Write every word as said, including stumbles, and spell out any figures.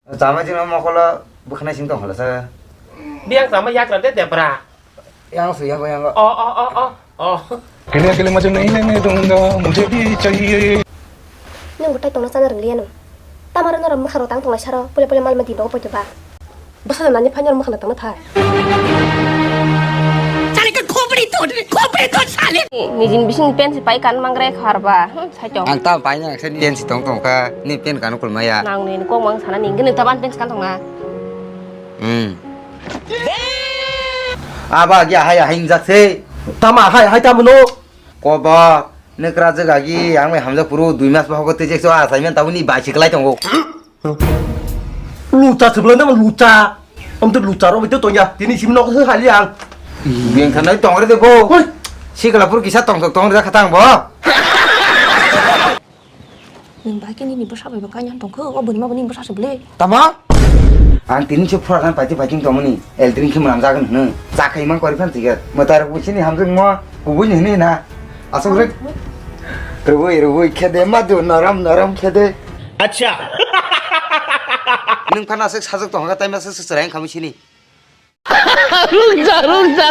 Chama jino mokolo bwkhanai sing tong khala sa. Biang chama yakra de debra. Yang su yang yang. Oh, oh, oh, oh, oh. अकेले अकेले मजे नहीं लेने दूंगा, मुझे भी चाहिए. Nwng bo tai tongna chana rwngliya no. Tamaro norok mwkhang rok tang tonglai saro, pule pule mal ma di nogo poito ba. Bwsa nani phai norok mwkhang tangna phai. Sale ka khopri to, khopri to sale. Nijin bising pen si pai kan mangre kharba. Hmm, sai tong. Ang tam pai na, sa ni pen si tong tong kha, ni pen kan kul maya. Nang ni kok mang sana ni, gini taban pen si kan tong na. Hmm. Aba gya hai hai jak se. Tama hai hai tamo no. Kobo, nwkra jwk agi, ang bai hamjak phuru dui mas bohogo tei jekso assignment tabuni bai se kwlai tongo. Lucha se bwlai nang lucha. Om to lucha ro bito tonya, tini simi nok se hali ang. Beng thanai tongre de bo. Hoi. Sikla phuru kisa tongthok tongre khatang bo. Nwng bai khe nini bwsa bai bo kanya tongkho, o bwrwi ma bo nini bwsa se bwle. Tamo? Ang tini se phura khan paiti paiti tongmani, eltring khe mwnam jagan hwnwi. Cha khai mang kori phan tiga. Mwtai rok bo sini hamjak mo, kubui ni hwnwi na. Asok rek. Rubui, rubui, khede madu, norom, norom, khede. Acha. Nwng phana asok sajak tongkha, tai ma asok se chwrai wngkha mui sini. Rukja, rukja,